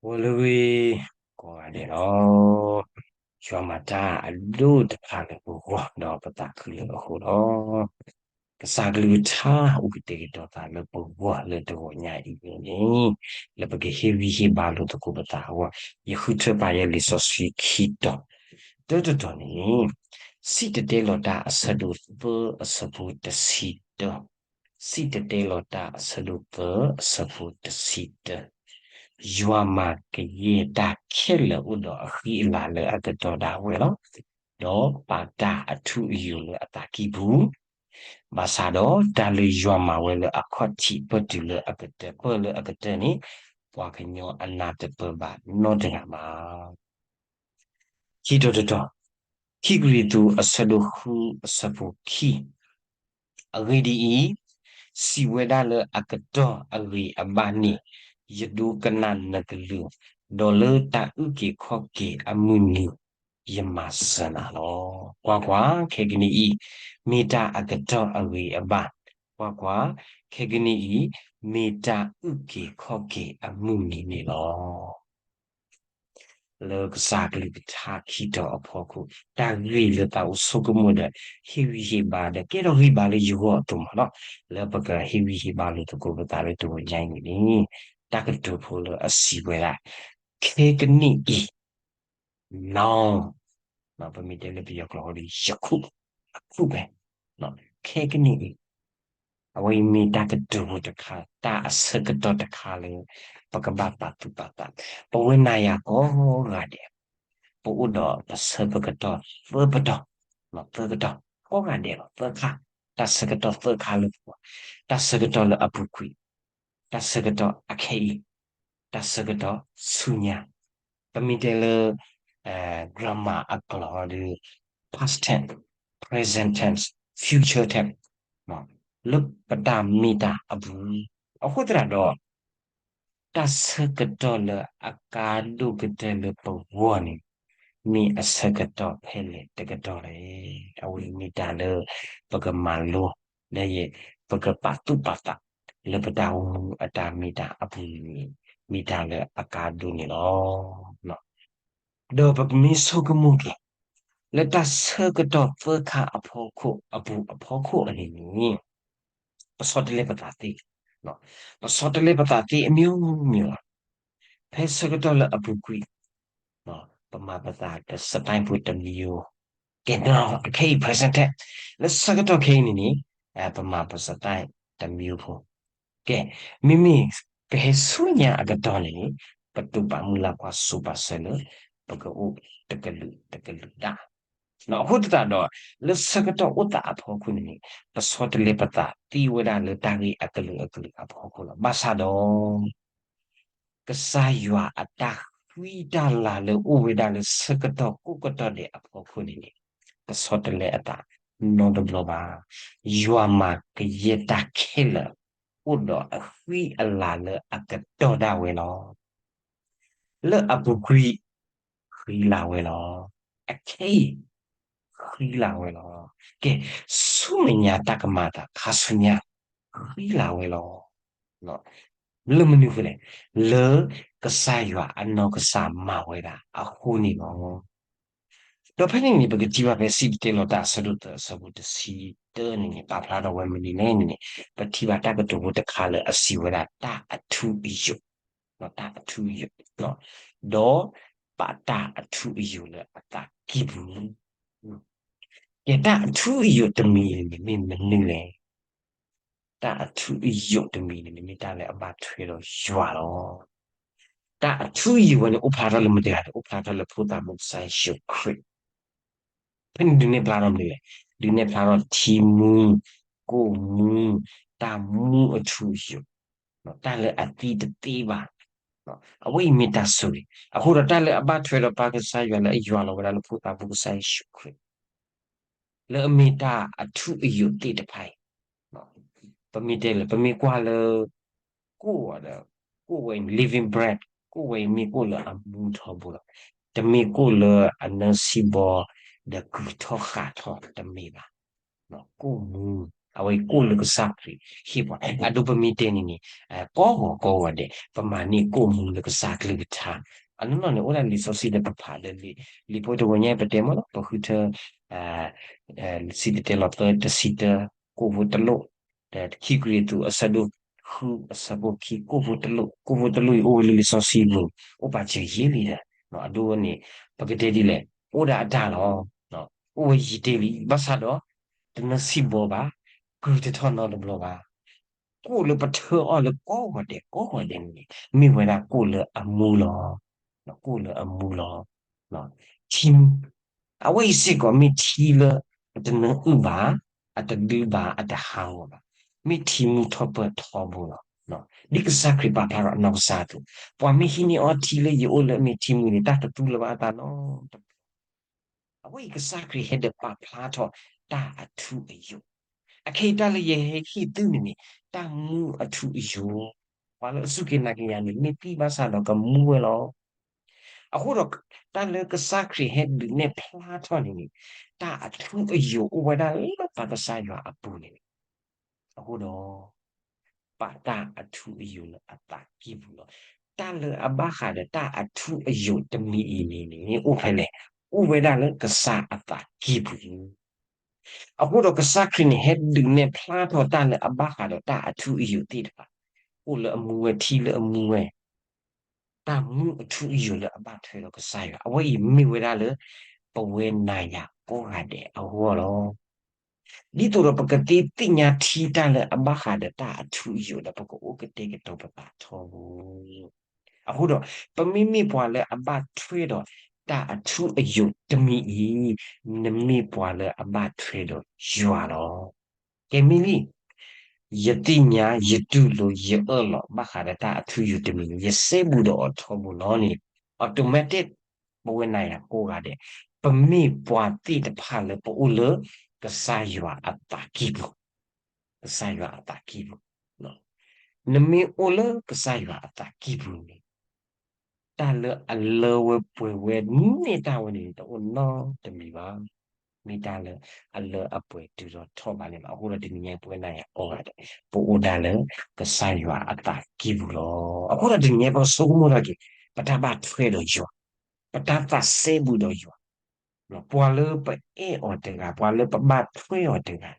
ဂီၤလၢအဂ့ၤ ကိးဂၤဒဲးလီၤ. ယွၤမၤတၢ်အဒိၣ်တဖၣ်လၢပဂီၢ် ဒီးပသးခုလၢအဃိလီၤ. ကစၢ်ကလုၢ်ကထါအိၣ်ကတဲာ်ကတီၤသးလၢပဂီၢ်လၢတဂီၤညါအံၤန့ၣ်, လၢပကဟ့ၣ်ဂံၢ်ဟ့ၣ်ဘါလိာ်သကိးပသးအဂီၢ်, ယဃုထၢပာ်ယဲလံာ်စီဆှံခံတီၤ, တၢတတီၤန့ၣ်, စံၣ်တဲၤတဲလီၤတၢ်အဆၢဒိၣ်သၢအဆၢဖိတဆံတၢ စံၣ်တဲၤတဲလီၤတၢ်အဆၢဒိၣ်သၢအဆၢဖိတဆံတၢ, ယွၤမၤကယဲၢ်တၢ်ခဲလၢာ်အိၣ်ဒီးအဃံအလၤလၢအကတီၢ်ဒၣ်ဝဲလီၤ. ဒီးပာ်တၢ်အထူအယိာ်လၢအသးကံၢ်ပူၤ, ဘၣ်ဆၣ်ဒီးတၢ်လၢယွၤမၤဝဲလၢအခီၣ်ထံးပၢၢ်တုၤလၢအကတၢၢ် ပၢၢ်လၢအကတၢၢ်န့ၣ်, ပှၤကညီအနၢ်တပၢၢ်ဘၣ်နီတဂၤဘၣ်. ခံတီၤတတီၤ, ခံကရံၣ်သူးအဆၢဒိၣ်ဃုအဆၢဖိခံ, အဂ့ၢ်ဒ်အံၤ, စံးဝဲဒၣ်လၢအကတီၢ်အဂ့ၤအဘၣ်န့ၣ်, ယဒိကနၣ်နကလုၢ်, ဒီးလၢတၢ်အုၣ်က့ၤခီၣ်က့ၤအမုၢ်နံၤ, ယမၤစၢၤနၤလီၤ. ကွၢ်ကွၢ်, ခဲကနံၣ်အံၤ, မ့ၢ်တၢ်အကတီၢ်အဂ့ၤအဘၣ်, ကွၢ်ကွၢ်, ခဲကနံၣ်အံၤ, မ့ၢ်တၢ်အုၣ်က့ၤခီၣ်က့ၤအမုၢ်နံၤန့ၣ်လီၤ. လၢကစၢ်ကလုၢ်ကထါခံတီၤအဖီခိၣ်, တၢ်ဂ့ၢ်လၢသးအိၣ်ဆိကမိၣ်ဒီး ဟ့ၣ်ဂံၢ်ဟ့ၣ်ဘါဒီး ကဲထီၣ်ဂံၢ်ဘါလၢယဂီၢ်အသိးမးလီၤ. လၢပကဟ့ၣ်ဂံၢ်ဟ့ၣ်ဘါလိာ်သကိးပသးလၢတဂီၤညါအံၤန့ၣ်, တၢ်ကတိၤဖိလၢအစံးဝဲဒၣ်, ခဲကနံၣ်အံၤ, now, ပမ့ၢ်တဲလၢပယီၤကျိာ်ဒီး ယခု, အခုပဲ, ခဲကနံၣ်အံၤ အဝဲအံၤမ့ၢ်တၢ်ကတိၤဖိတခါ, တၢ်အဆၢကတီၢ်တခါလၢ ပကဘၣ်ပာ်သူၣ်ပာ်သး, ပဝဲနၤယၤကိးဂၤဒဲး, ပအိၣ်ဒီးပဆၢကတီၢ်သၢပတီၢ်, သၢကတီၢ်, ကိးဂၤဒဲးလီၤ, သၢခါ, တၢ်ဆၢကတီၢ်သၢခါလၢပဂီၢ်, တၢ်ဆၢကတီၢ်လၢအပူၤကွံာ်, တၢ်ဆၢကတီၢ်အခဲအံၤ, တၢ်ဆၢကတီၢ်ဆူညါ, ပမ့ၢ်တဲလၢ grammar အကျိာ်ဒီး past tense, present tense, future tense, လၢပတၢ်မ့ၢ်တၢ်အပူၤ, အဃိသတးဒီး တၢ်ဆၢကတီၢ်လၢအကါဒိၣ်ကတၢၢ်လၢပဂီၢ်န့ၣ်, မ့ၢ်အဆၢကတီၢ်ဖဲလဲၣ်တကတီၢ်လဲၣ်. အဝဲမ့ၢ်တၢ်လၢပကမၤလိ, လၢယဲ, ပကပာ်သူၣ်ပာ်သး, လၢပတၢ်အိၣ်မူအတၢ်မ့ၢ်တၢ်အပူၤန့ၣ်, မ့ၢ်တၢ်လၢအကါဒိၣ်န့ၣ်လီၤ. ဒီးပမ့ၢ်ဆိကမိၣ်က့ၤ, လၢတၢ်ဆၢကတီၢ်သၢခါအဖီခိၣ်အပူၤအဖီခိၣ်အန့ၣ်န့ၣ်, ပဆီတလဲပသးသ့, ပဆီတလဲပသးသ့အမျိုးမျိုးလီၤ. ဖဲဆၢကတီၢ်လၢအပူၤကွံာ်, ပမၤပသးဒီး style ဖိတမျိုး, ကဲ, ခဲအံၤ present tense, လၢဆၢကတီၢ်ခဲအံၤန့ၣ်န့ၣ်, ပမၤပ style တမျိုးဖိ, ကဲ, မ့မ့ၢ်ပဟဲဆူညါအကတီၢ်န့ၣ်န့ၣ်, ပတိာ်ပာ်မုၢ်လၢ်ကွၢ်စိပာ်စၢၤလၢ ပကအိၣ်တကလုာ်တကလုာ်ဒၣ် အဃိသတးဒီး, လၢဆၢကတီၢ်အိၣ်သးအဖီခိၣ်န့ၣ်န့ၣ်, ပဆီတလဲပသးသ့ဝဲဒၣ်လၢတၢ်ဂ့ၢ်အကလုာ်အကလုာ်အဖီခိၣ်လီၤ. ဘၣ်ဆၣ်ဒီး ကစၢ်ယွၤအတၢ်ဃံတၢ်လၤလၢအိၣ်ဝဲဒၣ်လၢဆၢကတီၢ်ကိးကတီၢ်ဒဲးအဖီခိၣ်န့ၣ်န့ၣ်, ပဆီတလဲအသးနီတဘျီဘၣ်. ယွၤမၤကယဲၢ်တၢ်ခဲလၢာ် အိၣ်ဒီးအဃံအလၤလၢအကတီၢ်ဒၣ်ဝဲလီၤ. လၢအပူၤကွံာ် ဃံလၤဝဲလီၤ. အခဲအံၤ ဃံလၤဝဲလီၤ. ကဲ, ဆူမဲာ်ညါတၢ်ကမၤအသးခါဆူညါ ဃံလၤဝဲလီၤ. လၢမနုၤအဃိလဲၣ်, လၢကစၢ်ယွၤအနီၢ်ကစၢ်မၤဝဲဒၣ်အဃိန့ၣ်လီၤ. ဒီးဖဲန့ၣ်န့ၣ် ပကထံၣ်ဘၣ်ဖဲစံၣ်တဲၤတဲလီၤတၢ်အဆၢဒိၣ်သၢအဆၢဖိတဆံတၢန့ၣ်န့ၣ် ပာ်ဖျါထီၣ်ဝဲမနုၤလဲၣ်န့ၣ်န့ၣ်, ပထံၣ်ဘၣ်တၢ်ကတိၤဖိတခါလၢအစံးဝဲဒၣ်တၢ်အထူအယိာ်, တၢ်အထူအယိာ်, ဒီးပာ်တၢ်အထူအယိာ်လၢအသးကံၢ်ပူၤ, ကဲတၢ်အထူအယိာ်တမံၤန့ၣ်န့ၣ် မ့ၢ်မနုၤလဲၣ်. တၢ်အထူအယိာ်တမံၤန့ၣ်န့ၣ် မ့ၢ်တၢ်လၢအဘၣ်ထွဲဒီးယွၤလီၤ. တၢ်အထူအယိာ်ဝဲန့ၣ် အိၣ်ဖျါထီၣ်လၢမတၤတဂၤလဲၣ်, အိၣ်ဖျါထီၣ်လၢဖိသၣ်မူကစၢ်ယ့ၣ်ၡူးခရံာ်. ဖဲန့ၣ်ဒုးနဲၣ်ဖျါထီၣ်မနုၤလဲၣ်, ဒုးနဲၣ်ဖျါထီၣ်ထံမူ, ကိၣ်မူ, တၢ်မူအထူအယိာ်, တၢ်လၢအသံတသ့ဘၣ်, အဝဲအံၤမ့ၢ်တၢ်ဆိၣ်ဂ့ၤ, အဃိဒီးတၢ်လၢအဘၣ်ထွဲဒီးပၢ်ကစၢ်ယွၤလၢအယွၤလီၤဝဲဒၣ်လၢဖိသၣ်မူကစၢ်ယ့ၣ်ၡူးခရံာ် လၢအမ့ၢ်တၢ်အထူအယိာ်သ့ၣ်တဖၣ်အံၤ, ပမ့ၢ်တဲလၢ ပမ့ၢ်ကွၢ်လၢ ကိၣ်ဒီး ကိၣ်ဝဲအံၤ living bread, ကိၣ်ဝဲအံၤမ့ၢ်ကိၣ်လၢအမူထီဘိလီၤ. တမ့ၢ်ကိၣ်လၢအနၢဆံးဘီ ဒီးကုၢ်ထီၣ်ဃာ်ထီၣ်တမ့ၢ်ဘၣ်. ကိၣ်မူ, အဝဲကိၣ်လၢကစၢ်ခရံာ်ဟ့ၣ်ပှၤ, အဒိပမ့ၢ်တဲန့ၣ်န့ၣ် ကိးဂီၤကိးဂီၤဒဲး ပမၤန့ၢ်ကိၣ်မူလၢကစၢ်ကလုၢ်ကထါ. အနီၢ်နီၢ်န့ၣ် အိၣ်ဒၣ်လံာ်စီဆှံလၢပဖးလၢ လံာ်ဖိတဂီၤညါ ပတဲမ့ၢ်လီၤ ပဃုထၢ စံၣ်တဲၤတဲလီၤသၢ တဆံတၢ ကိၣ်ဖိတလိၣ်, ဒီးခံကရံၣ်သူး အဆၢဒိၣ်ဃု အဆၢဖိခံ ကိၣ်ဖိတလိၣ်, ကိၣ်ဖိတလိၣ်အံၤ အိၣ်ဝဲလၢလံာ်စီဆှံပူၤ အိၣ်ပာ်စၢၤယံာ်လံဒီး အဒိန့ၣ် ပကတဲဒ်လဲၣ် အိၣ်ဒၣ်အတၢ်လီၤ. အိၣ်ဝဲယံာ်တ့ၢ်လံ ဘၣ်ဆၣ်ဒီး တနၢၤဆံၣ်ဘီဘၣ်, ကုၢ်တထီၣ်နီတဘျီဘၣ်. ကိၣ်လၢပထၢအီၤလၢကိးဂီၤဒဲးကိးဂီၤဒဲးန့ၣ် မ့ၢ်ဝဲဒၣ်ကိၣ်လၢအမူလီၤ. ကိၣ်လၢအမူလီၤ. ထံမူ, အဝဲအံၤစ့ၢ်ကီးမ့ၢ်ထံလၢ အတနၢအုၣ်ဘၣ်, အတဒုဘၣ်, အတဟးဂီၤဘၣ်, မ့ၢ်ထံမူထီၣ်ပၢၢ်ထီဘိလီၤ. ဒ်ကစၢ်ခရံာ်ပာ်ဖျါထီၣ်အနီၢ်ကစၢ်အသိး, ပှၤမ့ၢ်ဟံးန့ၢ်အီထံလၢယအိၣ်လၢအမ့ၢ်ထံမူန့ၣ် တၢ်တသူလၢၤဘၣ်အသးနီတဘျီ အဝဲအံၤကစၢ်ခရံာ်ဟဲဒီးပာ်ဖျါထီၣ်တၢ်အထူအယိာ်, အခဲအံၤတၢ်လၢယဟဲဟ့ၣ်သုန့ၣ်န့ၣ် တၢ်မူအထူအယိာ်, ပှၤလၢအစူၢ်က့ၤနာ်က့ၤယၤန့ၣ် မ့ၢ်သံဘၣ်ဆၣ်ဒီးကမူဝဲလီၤ. အဃိဒီး တၢ်လၢကစၢ်ခရံာ်ဟဲဒုးနဲၣ်ဖျါထီၣ်န့ၣ်န့ၣ် တၢ်အထူအယိာ်အိၣ်ဝဲဒၣ်လၢပကစၢ်ယွၤအပူၤန့ၣ် အဃိဒီး ပာ်တၢ်အထူအယိာ်လၢအသးကံၢ်ပူၤလီၤ. တၢ်လၢအဘၣ်ဃးဒီးတၢ်အထူအယိာ်တမံၤအံၤန့ၣ်န့ၣ် အိၣ်ဖဲလဲၣ်, အိၣ်ဝဲဒၣ်လၢကစၢ်အသးကံၢ်ပူၤလီၤ. အဃိဒီးကစၢ်ခရံာ်န့ၣ် ဟဲဒုးနဲၣ်ဖျါထီၣ်တၢ်လၢအဘၣ်ဃးဒီးတၢ်အထူအယိာ်သ့ၣ်တဖၣ်, အိၣ်လၢအမူဝဲ ထံလၢအမူဝဲ တၢ်မူအထူအယိာ်လၢအဘၣ်ထွဲဒီးကစၢ်ယွၤ အဝဲအံၤမ့ၢ်ဝဲဒၣ်လၢ ပဝဲနၤယၤကိးဂၤဒဲးအဂီၢ်လီၤ. ဒ်သိးဒီးပကသ့သ့ၣ်ညါထံတၢ်လၢအဘၣ်ဃးဒီးတၢ်အထူအယိာ်ဒီး ပကအိၣ်ကတဲာ်ကတီၤပသးထီဘိ အဃိဒီး ပမ့မ့ၢ်ပှၤလၢအဘၣ်ထွဲဒီးတၢ်အထူအယိာ်တမံၤအံၤ, နမ့ၢ်ပှၤလၢအဘၣ်ထွဲဒီးယွၤလီၤ. ကဲမ့ၢ်လံ, ယသ့ၣ်ညါ ယတူၢ်လိာ် ယအၢၣ်လီၤ ဘၣ်ဃးဒီးတၢ်အထူအယိာ်တမံၤန့ၣ် ယစဲဘူးဒီးအီၤထီဘိလီၤန့ၣ် automatic ပဝဲနၤယၤကိးဂၤဒဲး ပမ့ၢ်ပှၤသ့ၣ်တဖၣ်လၢပအိၣ်လၢ ကစၢ်ယွၤအသးကံၢ်ပူၤ, ကစၢ်ယွၤအသးကံၢ်ပူၤ နမ့ၢ်အိၣ်လၢကစၢ်ယွၤအသးကံၢ်ပူၤန့ၣ် တၢ်လၢအလၢဝဲပှဲၤဝဲန့ၢ်တၢ်ဝဲန့ၣ် တအိၣ်နီတမံၤဘၣ်. မ့ၢ်တၢ်လၢအလၢအပှဲၤတုၤထီၣ်ထီၣ်ဘၣ်န့ၣ်လီၤ. အဃိဒီးတနံၤညါပဝဲနၤယၤကိးဂၤဒဲး ပအိၣ်ဒၣ်လၢကစၢ်ယွၤအသးကံၢ်ပူၤလီၤ. အဃိဒီးတနံၤညါပကဆိကမိၣ်ထီၣ်က့ၤ ပတၢ်ဘၣ်ထွဲဒီးယွၤ, ပတၢ်သးစဲဘူးဒီးယွၤ, ပှၤလၢပအဲၣ်အီၤတဂၤ, ပှၤလၢပဘၣ်ထွဲအီၤတဂၤ,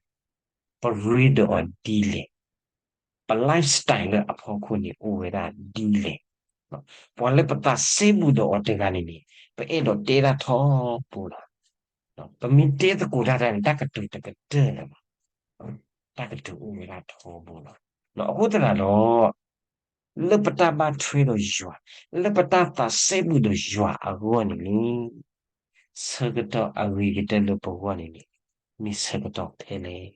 ပရ့ဒီးအီၤဒ်လဲၣ် ပ lifestyle လၢအဖီခိၣ်န့ၣ် အိၣ်ဝဲဒၣ်ဒ်လဲၣ်. ပှၤလၢပသးစဲဘူးဒီးအီၤတဂၤန့ၣ်န့ၣ် ပအဲၣ်ဒိးတဲတၢ်ထီဘိလီၤ. ပမ့ၢ်တဲသကိးတၢ်တၢ်န့ၣ် တၢ်ကတိၤတကတၢၢ်လၢၤဘၣ်. တၢ်ကတိၤအိၣ်ဝဲဒၣ်ထီဘိလီၤ. အဃိသတးဒီး လၢပတၢ်ဘၣ်ထွဲဒီးယွၤ, လၢပတၢ်သးစဲဘူးဒီးယွၤအဂီၢ်န့ၣ်န့ၣ် ဆၢကတီၢ်အဂ့ၤကတၢၢ်လၢပဂီၢ်န့ၣ်န့ၣ် မ့ၢ်ဆၢကတီၢ်ဖဲလဲၣ်.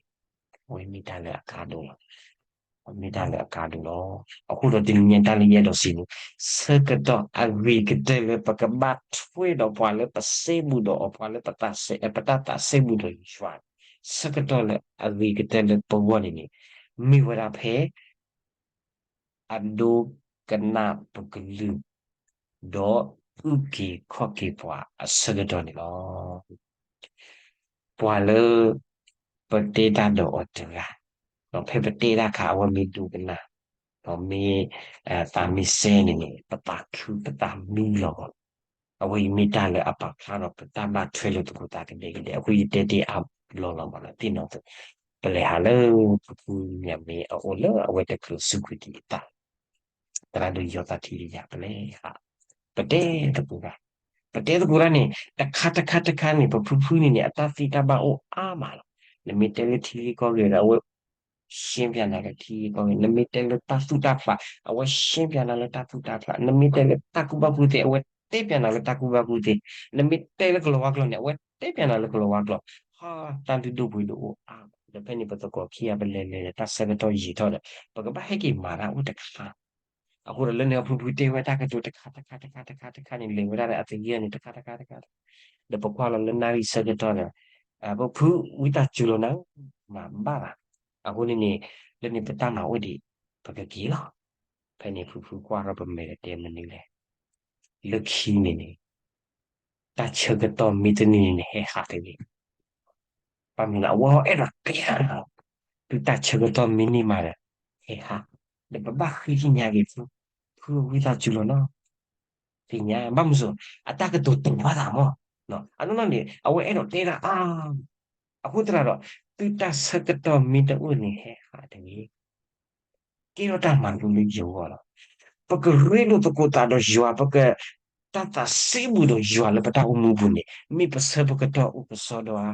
အဝဲမ့ၢ်တၢ်လၢအကါဒိၣ်လီၤ. မ့ၢ်တၢ်လၢအကါဒိၣ်လီၤ. အဃိဒီးတနံၤညါတၢ်လၢယအဲၣ်ဒိးစံးန့ၣ် ဆၢကတီၢ်အဂ့ၤကတၢၢ်လၢပကဘၣ်ထွဲဒီးပှၤလၢပစဲဘူးဒီးအီၤ, ပှၤလၢပသးစဲ, ပတၢ်သးစဲဘူးဒီးယွၤ, ဆၢကတီၢ်လၢအဂ့ၤကတၢၢ်လၢပဂီၢ်န့ၣ်န့ၣ် မ့ၢ်ဝဲဒၣ်ဖဲ အဒိကနၣ်ပကလုၢ် ဒီးအုၣ်က့ၤခီၣ်က့ၤပှၤအဆၢကတီၢ်န့ၣ်လီၤ. ပှၤလၢ ပတဲတၢ်ဒီးအီၤတဂၤ, ဒီးဖဲပတဲတၢ်အခါ အဝဲမ့ၢ်ဒိကနၣ်, ဒီးမ့ၢ် သးမ့ၢ်စဲန့ၣ်န့ၣ် ပသးခုပသးမံလီၤမး. အဝဲအံၤမ့ၢ်တၢ်လၢအပာ်ဖျါထီၣ်ပတၢ်ဘၣ်ထွဲလိာ်သကိးသးကဒဲကဒဲ. အဃိယတဲတ့ၢ်အါလီၤလီၤမးလၢသ့ၣ်နီၣ်သိး ပလဲၤဟးလၢဖုဖုညၣ်မ့ၢ်အအိၣ်လၢအဝဲတချုးစုကွံာ်ဒံးအသး သရၣ်ဒိၣ်ယီၤသးထံတယၤ ပလဲၤဟး, ပတဲသကိးတၢ်, ပတဲသကိးတၢ်န့ၣ် တခါတခါတခါန့ၣ် ပဖုဖုန့ၣ်န့ၣ် အတၢ်သ့တၢ်ဘၣ်အိၣ်အါမးလီၤ. နမ့ၢ်တဲလၢထံဂ့ၢ်ကီၢ်ဂ့ၢ်ဒီး အဝဲ ရှင်းပြနၤလၢထံဂ့ၢ်ကီၢ်ဂ့ၢ်, နမ့ၢ်တဲလၢတၢ်သူၣ်တၢ်ဖျး အဝဲ ရှင်းပြနၤလၢတၢ်သူၣ်တၢ်ဖျး, နမ့ၢ်တဲလၢတၢ်ကူၣ်ဘၣ်ကူၣ်သ့ အဝဲတဲပြနၤလၢတၢ်ကူၣ်ဘၣ်ကူၣ်သ့, နမ့ၢ်တဲလၢကလီၤဝါကျိာ်န့ၣ် အဝဲတဲပြနၤလၢကလီၤဝါကျိာ်, ဟါ, တၢ်လုၢ်ဒိၣ်ပှ့ၤဒိၣ်အိၣ်အါ, ဒီးဖဲန့ၣ်ပသကိးခံဂၤပလဲၤလဲၤဒီး တၢ်ဆၢကတီၢ်ယံာ်ထီၣ်ဒီး ပကဘၣ်ဟဲက့ၤမၤတၢ်အိၣ်တခါ အဃိဒီးလၢန့ၣ်အဖုဖုတဲဝဲတၢ်ကတိၤတခါတခါတခါတခါတခါန့ၣ် လဲၤဝဲဒၣ်ဒီးအသယုၢ်န့ၣ် တခါတခါတခါတခါ, ဒီးပကွၢ်လီၤလၢနၣ်ရံၣ်ဆၢကတီၢ်ဒီး ပဖုဝံသးစူၤလီၤနၤ, မၤဘၣ်ဘၣ်. အဃိန့ၣ်န့ၣ် လၢန့ၣ်ပတၢ်မၤအိၣ်ဒံး ပကက့ၤလီၤ. ဖဲန့ၣ်ဖုဖုကွၢ်ထီၣ်ပမဲာ်ဒီးတဲမနုၤလဲၣ်, လၢခံန့ၣ်န့ၣ် တၢ်ဆၢကတီၢ်မ့ၢ်တန့ၢ်န့ၣ် ဟဲဟးတဂ့ၤ. ဘၣ်မနုၤလဲၣ် အဝဲဟဲအဲၣ်ဒိးတဲနၤလီၤ. သုတၢ်ဆၢကတီၢ်မ့ၢ်န့ၢ်မးဒီး ဟဲဟး, ဒီးပဘၣ်ဃ့ကညးက့ၤဖု, ဖုအဝံသးစူၤလီၤနီၤ, သ့ၣ်ညါ ဘၣ်မနုၤအဃိ အတၢ်ကတိၤတ့ၢ်ဘၣ်သးမး, အနီၢ်နီၢ်န့ၣ် အဝဲအဲၣ်ဒိးတဲဒၣ်အါ, အဃိသတးဒီး သုတၢ်ဆၢကတီၢ်မ့ၢ်တအိၣ်န့ၣ် ဟဲဟးတဂ့ၤ ကဲထီၣ်တၢ်မၤလိလၢယဂီၢ်လီၤ. ပကရ့လိာ်သကိးသးဒီးယွၤ, ပကတၢ်သးစဲဘူးဒီးယွၤလၢပတၢ်အိၣ်မူပူၤန့ၣ် မ့ၢ်ပဆၢပကတီၢ်အိၣ်ကစီဒီဧါ.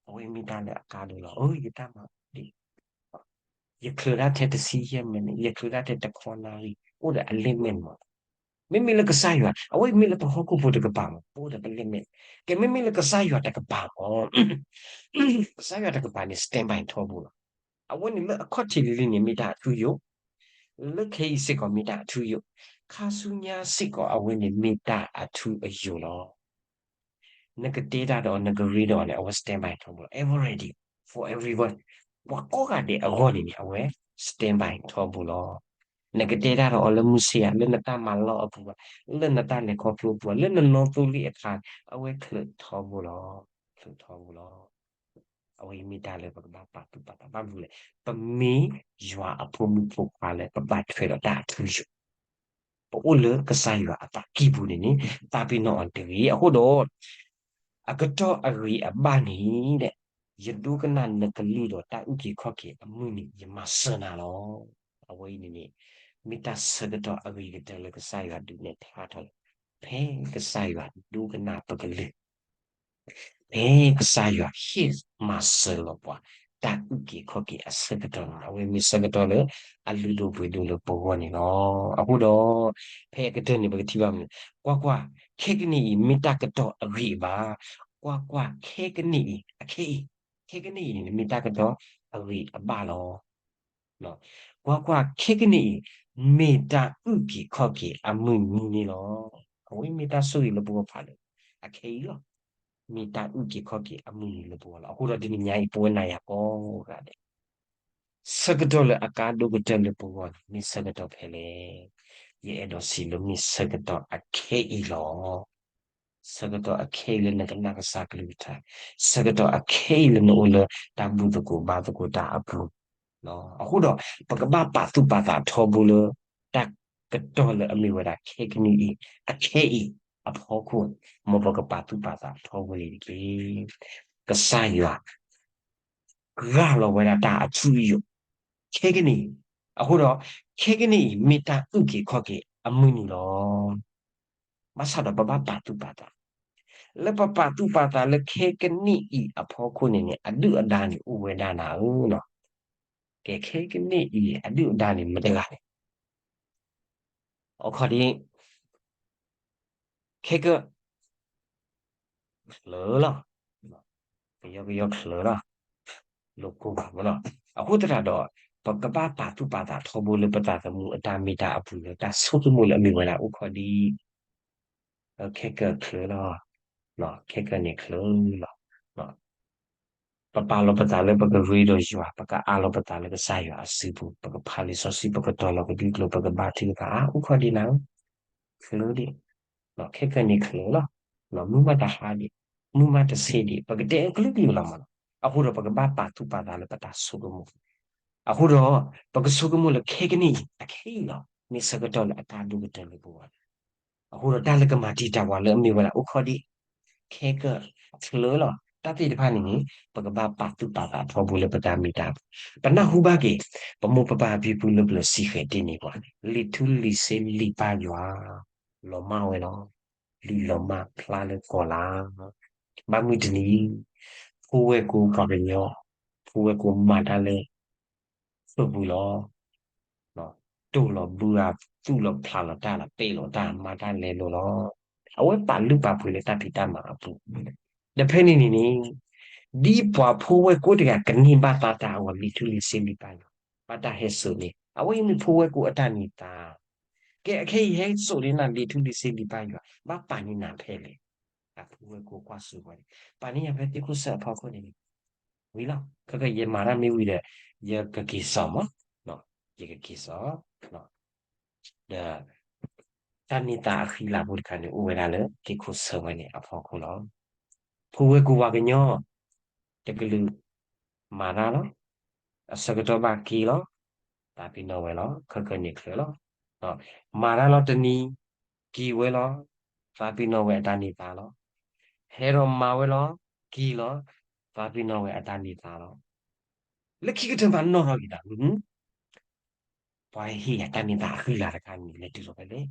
အဝဲမ့ၢ်တၢ်လၢအကါဒိၣ်လီၤ. အၢ ယတၢ်မၤဒ် ယချုးဒၣ်ထဲတဆံယဲၢ်မံးနံး, ယချုးဒၣ်ထဲတခီနၣ်ရံၣ်, အိၣ်ဒီးအ limit မး. မ့မ့ၢ်လၢကစၢ်ယွၤ အဝဲမ့ၢ်လၢပဟီၣ်ခိၣ်ဖိတကပၤမး ပအိၣ်ဒီးပ limit. ကဲ မ့မ့ၢ်လၢကစၢ်ယွၤတကပၤမး ကစၢ်ယွၤတကပၤန့ၣ် standby ထီဘိလီၤ. အဝဲန့ၣ်လၢအခီၣ်ထံးလံၤလံၤန့ၣ် မ့ၢ်တၢ်အထူအယိာ်, လၢခဲအံၤစ့ၢ်ကီးမ့ၢ်တၢ်အထူအယိာ်, ခါဆူညါစ့ၢ်ကီးအဝဲန့ၣ်မ့ၢ်တၢ်အထူအယိာ်လီၤ. နကတဲတၢ်ဒီးအီၤ နကရ့ဒီးအီၤန့ၣ် အဝဲ standby ထီဘိလီၤ. Ever ready for everyone. ပှၤကိးဂၤဒဲးအဂီၢ်န့ၣ်န့ၣ် အဝဲ standby ထီဘိလီၤ. နကတဲတၢ်ဒီးအီၤလၢမုၢ်ဆ့ၣ်ဧါ, လၢနတၢ်မၤလီၢ်အပူၤဧါ, လၢနတၢ်လဲၤခီဖျိအပူၤဧါ, လၢနနီၣ်သိလ့ၣ်အခါ အဝဲချုးထီဘိလီၤ. ချုးထီဘိလီၤ. အဝဲအံၤမ့ၢ်တၢ်လၢပကဘၣ်ပာ်သူၣ်ပာ်သးဘၣ်မနုၤလဲၣ်. ပမ့ၢ်ယွၤအဖိမုၣ်ဖိခွါလၢပဘၣ်ထွဲဒီးတၢ်အထူအယိာ်, ပအိၣ်လၢကစၢ်ယွၤအသးကံၢ်ပူၤန့ၣ်န့ၣ် သးပ့ၤနီၣ်အီၤတဂ့ၤ. အဃိဒီး အကတီၢ်အဂ့ၤအဘၣ်န့ၣ် ယဒိကနၣ်နကလုၢ်ဒီးတၢ်အုၣ်က့ၤခီၣ်က့ၤအမုၢ်နံၤ ယမၤစၢၤနၤလီၤ. အဝဲအံၤန့ၣ်န့ၣ် မ့ၢ်တၢ်ဆၢကတီၢ်အဂ့ၤကတၢၢ်လၢကစၢ်ယွၤဒုးနဲၣ်ဖျါထီၣ်လၢ ဖဲကစၢ်ယွၤဒိကနၣ်ပကလုၢ် ဖဲကစၢ်ယွၤဟ့ၣ်မၤစၢၤလီၤပှၤ တၢ်အုၣ်က့ၤခီၣ်က့ၤအဆၢကတီၢ်န့ၣ် အဝဲမ့ၢ်ဆၢကတီၢ်လၢအလုၢ်ဒိၣ်ပှ့ၤဒိၣ်လၢပဂီၢ်န့ၣ်လီၤ. အဃိဒီး ဖဲအကတၢၢ်န့ၣ် ပကထံၣ်ဘၣ်မနုၤ, ကွၢ်ကွၢ်, ခဲကနံၣ်အံၤ မ့ၢ်တၢ်ကတီၢ်အဂ့ၤအဘၣ်. ကွၢ်ကွၢ်, ခဲကနံၣ်အံၤ, အခဲအံၤ, ခဲကနံၣ်အံၤန့ၣ် မ့ၢ်တၢ်ကတီၢ်အဂ့ၤအဘၣ်လီၤ. ကွၢ်ကွၢ်, ခဲကနံၣ်အံၤ မ့ၢ်တၢ်အုၣ်က့ၤခီၣ်က့ၤအမုၢ်နံၤန့ၣ်လီၤ. အဝဲမ့ၢ်တၢ်ဆိၣ်ဂ့ၤလၢပဂီၢ်ဖးလၢ အခဲအံၤလီၤ. မ့ၢ်တၢ်အုၣ်က့ၤခီၣ်က့ၤအမုၢ်နံၤလၢပဂီၢ်လီၤ. အဃိဒီးတနံၤညါအံၤ ပဝဲနၤယၤကိးဂၤဒဲး ဆၢကတီၢ်လၢအကါဒိၣ်ကတၢၢ်လၢပဂီၢ်န့ၣ် မ့ၢ်ဆၢကတီၢ်ဖဲလဲၣ်. ယအဲၣ်ဒိးစံးလၢမ့ၢ်ဆၢကတီၢ်အခဲအံၤလီၤ. ဆၢကတီၢ်အခဲအံၤလၢနကနၣ်ကစၢ်ကလုၢ်ကထါ, ဆၢကတီၢ်အခဲအံၤလၢနအိၣ်လၢတၢ်ဘူၣ်သကိးဘါသကိးတၢ်အပူၤ, အဃိဒီး ပကဘၣ်ပာ်သူၣ်ပာ်သးထီဘိလၢ တၢ်ကတီၢ်လၢအမ့ၢ်ဝဲဒၣ်ခဲကနံၣ်အံၤ, အခဲအံၤအဖီခိၣ်, မ်ပကပာ်သူၣ်ပာ်သးထီဘိန့ၣ်တက့ၢ်. ကစၢ်ယွၤ ရၤလီၤဝဲဒၣ်တၢ်အထူအယိာ် ခဲကနံၣ်အံၤ, အဃိဒီး ခဲကနံၣ်အံၤ မ့ၢ်တၢ်အုၣ်က့ၤခီၣ်က့ၤအမုၢ်နံၤလီၤ. ဘၣ်ဆၣ်ဒီးပဘၣ်ပာ်သူၣ်ပာ်သး, လၢပပာ်သူၣ်ပာ်သးလၢခဲကနံၣ်အံၤအဖီခိၣ်န့ၣ်န့ၣ် အဒုၣ်အဒါန့ၣ် အိၣ်ဝဲဒၣ်နၤဧၢ, ကဲခဲကနံၣ်အံၤ အဒုၣ်အဒါန့ၣ်မတၤတဂၤလဲၣ်. အခီၣ်ဒ့ ခဲကၢၣ် ချၢလီၤ, ကယီကယီချၢလီၤ, လိာ်ကိၢ်ဘၣ်မနီၤ. အဃိသတးဒီး ပကဘၣ်ပာ်သူၣ်ပာ်သးထီဘိလၢပသးသမူအတၢ်မ့ၢ်တၢ်အပူၤလၢတၢ်ဆိကမိၣ်လၢအမ့ၢ်ဝဲဒၣ်အိၣ်ခီၣ်ဒ့ ခဲကၢၣ်ချၢလီၤ, ခဲကၢၣ်န့ၣ်ချၢလီၤ. ပပာ်လီၤပသးလၢပကရ့ဒီးယွၤ, ပကအးလီၤပသးလၢကစၢ်ယွၤအစုပူၤ, ပကဖးလံာ်စီဆှံ, ပကတီၤလီၤကဒွံကျိာ်, ပကဘါထုကဖၣ်, အါ အိၣ်ခီၣ်ဒ့နၤဧၢ, ချၢဒ့, ခဲကၢၣ်န့ၣ်ချၢလီၤ, မုၢ်မးတဟါဒံး, မုၢ်မးတဆ့ဒံး, ပကတဲအကလုာ်ကလုာ်လီၤမးနီၤ. အဃိဒီးပကဘၣ်ပာ်သူၣ်ပာ်သးလၢပတၢ်ဆိကမိၣ် အဃိဒီး ပကဆိကမိၣ်လၢခဲကနံၣ်အံၤ အခဲအံၤလီၤ. မ့ၢ်ဆၢကတီၢ်လၢအတၢ်ဒိၣ်ကတၢၢ်လၢပဂီၢ်လီၤ. အဃိဒီးတၢ်လၢကမၤတံာ်တာ်ပှၤလၢအမ့ၢ်ဝဲဒၣ်အိၣ်ခီၣ်ဒ့ ခဲကၢၣ်ချၢလီၤ. တၢ်သ့ၣ်တဖၣ်န့ၣ်န့ၣ် ပကဘၣ်ပာ်သူၣ်ပာ်သးထီဘိလၢပတၢ်မ့ၢ်တၢ် ပနၢ်ဟူဘၣ်က့ၤ ပမိၢ်ပပၢ်ဖံဖုလၢပျၢၤစံဃဲၤတ့ၢ်န့ၢ်ပှၤန့ၣ် လံာ်ထူလံာ်စ့လံာ်ပၢ်ယွၤ လီၤမၢ်ဝဲလီၤ. လံာ်လီၤမၢ်ဖျါလၢကီၤလၤ ဘၣ်မုၢ်တနံၤ ဖိဝဲၢ်ကိပှၤကညီ ဖိဝဲၢ်ကိမၤတၢ်လၢ ဃုာ်ပူၤလီၤ. တိၢ်လီၤဘုဧါ, သူၣ်လီၤဖျးလီၤတၢ်လီၤ, ပ့ၣ်လီၤတၢ်, မၤတၢ်လဲလိာ်လီၤ. အဝဲပာ်လုၢ်ပာ်ပှ့ၤလၢတၢ်ဖံးတၢ်မၤအပူၤ. ဒီးဖဲန့ၣ်န့ၣ်န့ၣ် ဒ်ပှၤဖိဝဲၢ်ကိတဂၤကန့ၢ်ဘၣ်တၢ်သးအဂီၢ် လံာ်ထူလံာ်စ့လံာ်ပၢ်ယွၤ ဘၣ်တၢ်ဟဲစိာ်န့ၣ် အဝဲအံၤမ့ၢ်ဖိဝဲၢ်ကိအတၢ်န့ၢ်သါ ကဲ အခဲအံၤဟဲစိာ်န့ၢ်နၤလံာ်ထူလံာ်စ့လံာ်ပၢ်ယွၤ ဘၣ်ပာ်န့ၢ်နၤဖဲလဲၣ်. အဖိဝဲၢ်ကိကွၢ်စိဝဲန့ၣ် ပာ်န့ၢ်ယၤဖဲသ့ၣ်ခိၣ်ဆၢအဖီခိၣ်န့ၣ် ဝံၤလီၤ. ခဲကယမၤတၢ်မ့ၢ်ဝံၤဒီး ယကက့ၤစိာ်မး, ယကက့ၤစိာ်, ဒီး တၢ်န့ၢ်သါအဃံလၤဖိတခါန့ၣ် အိၣ်ဝဲဒၣ်လၢသ့ၣ်ခိၣ်ဆၢဝဲန့ၣ်အဖီခိၣ်လီၤ. ဖိဝဲၢ်ကိပှၤကညီ တကလုာ် မၤတၢ်လီၤ. အဆၢကတီၢ်ဘၣ်က့ၤလီၤ, သးပ့ၤနီၣ်ဝဲလီၤ, ခဲကနံၣ်ချၢလီၤ. မၤတၢ်လီၤတနံၤ, က့ၤဝဲလီၤ, သးပ့ၤနီၣ်ဝဲအတၢ်န့ၢ်သါလီၤ. ဟဲဒီးမၤဝဲလီၤ, က့ၤလီၤ, သးပ့ၤနီၣ်ဝဲအတၢ်န့ၢ်သါလီၤ. လၢခံကတၢၢ်မးနီၣ်ထီၣ်က့ၤတၢ် ပှၤဟ့ၣ်ယၤတၢ်န့ၢ်သါအဃံလၤတခါန့ၣ် လဲၤတုၤလီၤဖဲလဲၣ်.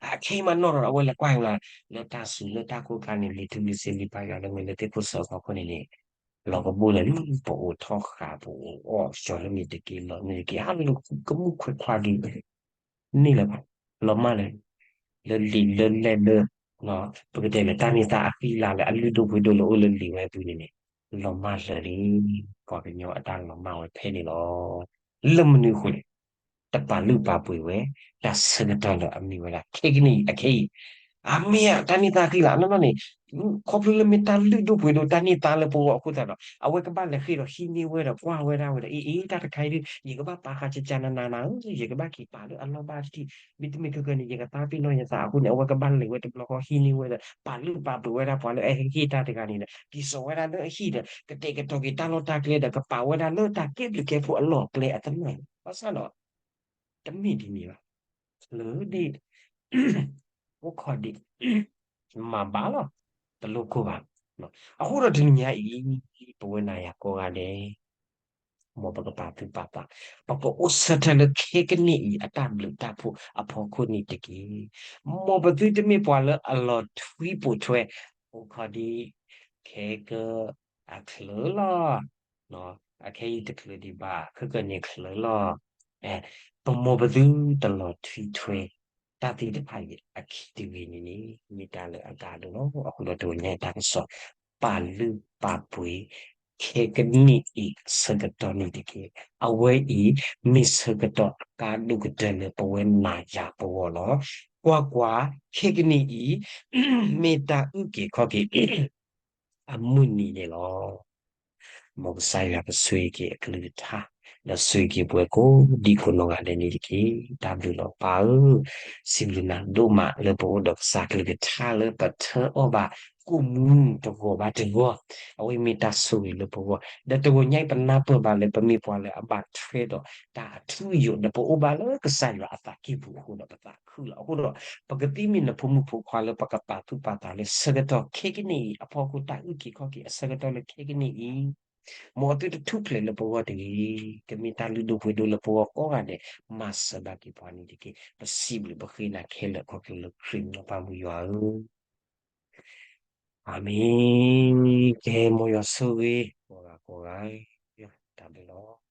အခဲအံၤမးနီၣ်ထီၣ်ဒီး အဝဲလဲၤကွၢ်လၢ လၢတၢ်စူၤလၢတၢ်ကိၢ်ခါန့ၣ် လံာ်ထူလံာ်စ့လံာ်ပၢ်ယွၤလၢမ့ၢ်လၢသ့ၣ်ခိၣ်ဆၢအဖီခိၣ်န့ၣ်န့ၣ် လီၤကဘၣ်လၢ ပအိးထီၣ်ဃာ် ပအိးအီၣ်ကၠီလၢမ့ၢ်တက့ၢ် လီၤန့ၣ်တက့ၢ် ဟးလၢကမူၣ်ခွဲးခွါဒ် န့ၣ်လၢၤဘၣ်, လီၤမၢ်လၢၤ, လၢလံာ်လၢလဲၢ်လၢ ပကတဲလၢတၢ်န့ၢ်သါအဃံလၤလၢအလုၢ်ဒိၣ်ပှ့ၤဒိၣ်လၢအိၣ်လၢလံာ်ဝဲအပူၤန့ၣ်န့ၣ် လီၤမၢ်လၢၤလံ. ပှၤကညီအတၢ်လီၤမၢ်ဝဲဖဲန့ၣ်လီၤ. လၢမနုၤအဃိလဲၣ်, တပာ်လုၢ်ပာ်ပှ့ၤဝဲ တၢ်ဆၢကတီၢ်လၢအမ့ၢ်ဝဲဒၣ် ခဲကနံၣ်အံၤအခဲအံၤ, အမ့ၢ်ဧါ တၢ်န့ၢ်သါအဃံလၤနီၢ်နီၢ်န့ၣ် ခီဖျိလၢမ့ၢ်တၢ်လုၢ်ဒိၣ်ပှ့ၤဒိၣ်တၢ်န့ၢ်သါလၢပဂီၢ်အဃိသတးဒီး အဝဲကဘၣ်လဲၤဃ့ဒီးဟံးန့ၢ်ဝဲဒီးကွၢ်ဝဲဒၣ်ဝဲဒီး အ့ အ့ တၢ်တခါအံၤဒုး ယကဘၣ်ပာ်ဃာ်ကကနနၤနၤဧၢ, ယကဘၣ်က့ၤပာ်လၢအလီၢ်ဘၣ်တထံၣ်, မ့တမ့ၢ်ခဲကနံၣ် ယကသးပ့ၤနီၣ်ယသးအဃိန့ၣ် အဝဲကဘၣ်လဲၤဝဲတဘျီဃီဟံးန့ၢ်ဝဲဒီး ပာ်လုၢ်ပာ်ပှ့ၤဝဲဒၣ်ပှၤလၢအဟ့ၣ်တၢ်တဂၤန့ၣ်ဒီး က့ၤစိာ်ဝဲဒၣ်လၢအဟံၣ်ဒီး ကတဲာ်ကတီၤက့ၤတၢ်လီၢ်တၢ်ကျဲဒီး ကပာ်ဝဲဒၣ်လၢတၢ်ကဲဘျုးကဲဖှိၣ်အလီၢ်အကျဲအသနၢၣ်, ဘၣ်ဆၣ်ဒီး တမ့ၢ်ဒ်န့ၣ်ဘၣ်. ချၢဒံး အိၣ်ခိးဒံး မၤဘၣ်လီၤ, တလိၣ်ခိၣ်ဘၣ်. အဃိဒီးတနံၤညါအံၤ ပဝဲနၤယၤကိးဂၤဒဲး မ်ပကပာ်သူၣ်ပာ်သး, ပကအိၣ်ဆၢထၢၣ်လၢခဲကနံၣ်အံၤအတၢ်ဘျုးတၢ်ဖှိၣ်အဖီခိၣ်န့ၣ်တက့ၢ်. မ်ပသုတမ့ၢ်ပှၤလၢအလီၤထွံပိာ်ထွဲ, အိၣ်ခိးဒံး ခဲက အချၢလီၤ. အခဲအံၤတချုးဒံးဘၣ် ခဲကနံၣ်ချၢလီၤ. ပမ်ပသုတလီၤထွံထွဲ တၢ်သ့ၣ်တဖၣ်အံၤအခံတဂ့ၤန့ၣ်န့ၣ် မ့ၢ်တၢ်လၢအကါဒိၣ်လီၤ. အဃိဒီးတနံၤညါအံၤတၢ်ကစီၣ် ပာ်လုၢ်ပာ်ပှ့ၤ ခဲကနံၣ်အံၤအဆၢကတီၢ်န့ၣ်တက့ၢ်. အဝဲအံၤ မ့ၢ်ဆၢကတီၢ်အကါဒိၣ်ကတၢၢ်လၢပဝဲနၤယၤပဂီၢ်လီၤ. ကွၢ်ကွၢ်, ခဲကနံၣ်အံၤ မ့ၢ်တၢ်အုၣ်က့ၤခီၣ်က့ၤ အမုၢ်နံၤန့ၣ်လီၤ. မ်ကစၢ်ယွၤကဆိၣ်ဂ့ၤက့ၤအကလုၢ်ကထါ, ဒီးဆိၣ်ဂ့ၤက့ၤပဝဲကိးဒံကိးနီၢ်ဂၤဒဲးန့ၣ်တက့ၢ်. တၢ်ဘျုးလီၤပၢ်ဧၢ, စံးဘျုးနၤဒိၣ်မးလၢပအိၣ်ဒီးကစၢ်ကလုၢ်ကထါလၢပထၢအီၣ်ဘၣ်ကိၣ်မူတဂီၤဘၣ်တဂီၤ, အဝဲမ့ၢ်တၢ်ဆိၣ်ဂ့ၤလၢပဂီၢ်, ဒီးတဂီၤညါအံၤပနၢ်ပၢၢ်ဘၣ်လၢ ပမ့ၢ်ပှၤလၢအဘၣ်ထွဲဒီးတၢ်အထူအယိာ် ဒီးပအိၣ်ဘၣ်လၢကစၢ်ယွၤအသးကံၢ်ပူၤအဃိဒီးပသးခုလီၤ. အဃိဒီး ပကသံမ့ၢ်နဖိမုၣ်ဖိခွါလၢပကပာ်သူၣ်ပာ်သးလၢဆၢကတီၢ်ခဲကနံၣ်အံၤအဖီခိၣ်တၢ်အုၣ်က့ၤခီၣ်က့ၤအဆၢကတီၢ်လၢခဲကနံၣ်အံၤ, မ်အသုတထူၣ်ဖျဲးလၢပဂီၢ်တဂ့ၤ, ကမ့ၢ်တၢ်လုၢ်ဒိၣ်ပှ့ၤဒိၣ်လၢပဂီၢ်ကိးဂၤဒဲး, မၤစၢၤဘၣ်က့ၤပှၤန့ၣ်တက့ၢ်. ပစံးဘျုးပဃ့နၤခဲလၢာ်ခီဖျိလၢခရံာ်မံၤလီၤ ပၢ်မုၢ်ယွၤဧၢ, အၤမ့ၣ်. ကဲ မ်ယွၤဆိၣ်ဂ့ၤ ကိးဂၤကိးဂၤ, တၢ်ဘျုးလီၤ.